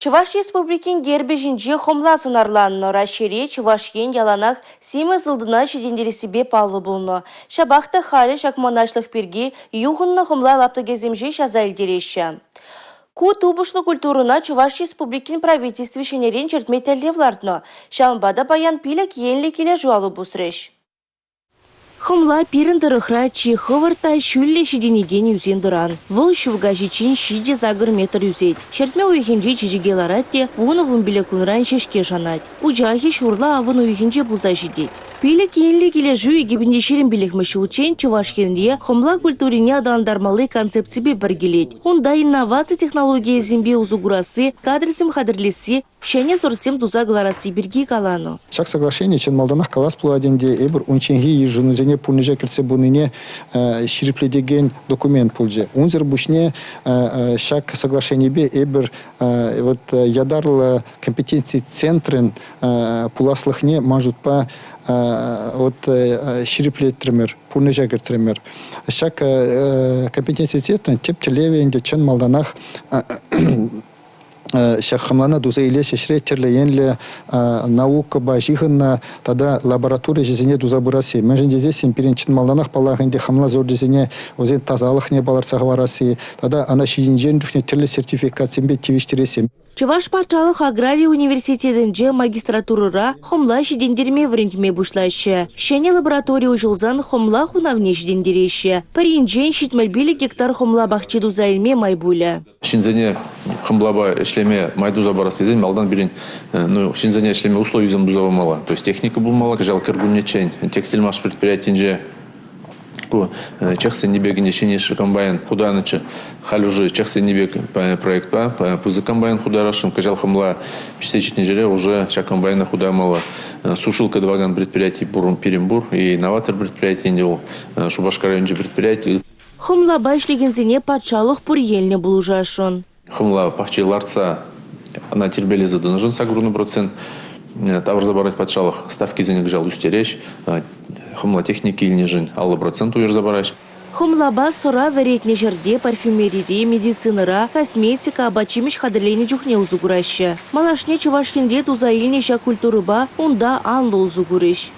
Чӑваш Республикин гербӗ ҫинче хӑмла сӑнарланнӑ. Раҫҫейре Чӑваш Ен яланах симӗс ылтӑна ҫитӗнтерессипе паллӑ пулнӑ. Ҫапах та халӗ ҫак мӑнаҫлӑх пирки юхӑннӑ хӑмла лаптӑкӗсем ҫеҫ аса илтереҫҫӗ. Ку тупӑшлӑ культурӑна Чӑваш Республикин Правительстви ҫӗнӗрен чӗртме тӗллев лартнӑ. Ҫавӑнпа та паян 5 енлӗ килӗшӳ алӑ пусрӗҫ. Хӑмла пирӗн тӑрӑхра чи хӑвӑрт та ҫӳллӗ ҫитӗнекен ӳсен-тӑран. Вӑл ҫу каҫиччен 7-8 метр ӳсет. Ҫӗртме уйӑхӗнче чечеке ларать те 10-15 кунран ҫеҫке шанать. Пучахӗ ҫурла-авӑн уйӑхӗнче пулса ҫитет. 5 енлӗ килӗшӳ 2025-мӗш ҫулччен Чӑваш Енре хӑмла культурине аталантармалли концепципе пӗр килет. Унта инноваци технологийӗсемпе усӑ курасси, кадрсем хатӗрлесси, Ҫӗнӗ сортсем туса кӑларасси пирки каланӑ. Ҫак соглашение чӑн малтанах калас пулать ӗнтӗ, эпир унчченхи йышӑнусене пурнӑҫа кӗртсе пынине ҫирӗплетекен документ пулчӗ. Унсӑр пуҫне ҫак соглашенипе эпир вот ятарлӑ компетенци центрӗн пуласлӑхне ман шутпа вот ҫирӗплетрӗмӗр, пурнӑҫа кӗртрӗмӗр. Ҫак компетенци центрӗн тӗп тӗллевӗ ӗнтӗ чӑн малтанах ҫак хӑмлана туса илес ӗҫре тӗрлӗ енлӗ наукӑпа ҫыхӑннӑ тата лаборатори ӗҫӗсене туса пырасси. Мӗншӗн тесессӗн пирӗн чӑн малтанах, паллах ӗнтӗ, хӑмла сорчӗсене вӗсен тасалӑхне палӑртса хӑварасси тата ӑна ҫийӗнчен чухне тӗрлӗ сертификатсемпе тивӗҫтересси. Чӑваш патшалӑх аграри университетӗнче магистратурӑра хӑмла ҫитӗнтерме вӗрентме пуҫлаҫҫӗ. Ҫӗнӗ лаборатори уҫӑлсан хӑмла хунавне ҫитӗнтереҫҫӗ. Пӗринчен 75 гектар хӑмла пахчи туса илме май пулӗ. Ҫынсене хӑмлапа ӗҫлеме май туса парас тесен малтан пирӗн ну, ҫынсене ӗҫлеме условисем туса памалла. То есть техника пулмалла. Кӑҫал кӗркуннеччен текстильмаш предприятинче ку чехсенни пек ӗнтӗ ҫӗнӗ комбайн хутанӑччӗ. Халь уже чехсенни пек проектпа пысӑк комбайн хутарасшӑн. Кӑҫал хӑмла пиҫсе ҫитнӗ ҫӗре уже ҫак комбайна хутамалла. Сушилка тӑвакан предприяти пур, пирӗн пур. И инноватор предприяти ӗнтӗ вӑл Шупашкар районӗнчи предприяти. Хӑмлапа ӗҫлекенсене патшалӑх пур енлӗ пулӑшасшӑн. Хӑмла пахчи лартса ӑна тирпейлесе тӑнӑшӑн 80% тавӑрса парать патшалӑх. Ставкисене кӑҫал ӳстереҫ. Хӑмла техники илнӗшӗн 50% уйӑрса параҫ. Хӑмлапа сӑра вӗретнӗ ҫӗрте парфюмерире, медицинӑра, косметика, апат-ҫимӗҫ хатӗрленӗ чухне усӑ кураҫҫӗ. Малашне Чӑваш Енре туса илнӗ ҫак культурӑпа унта анлӑ усӑ курӗҫ.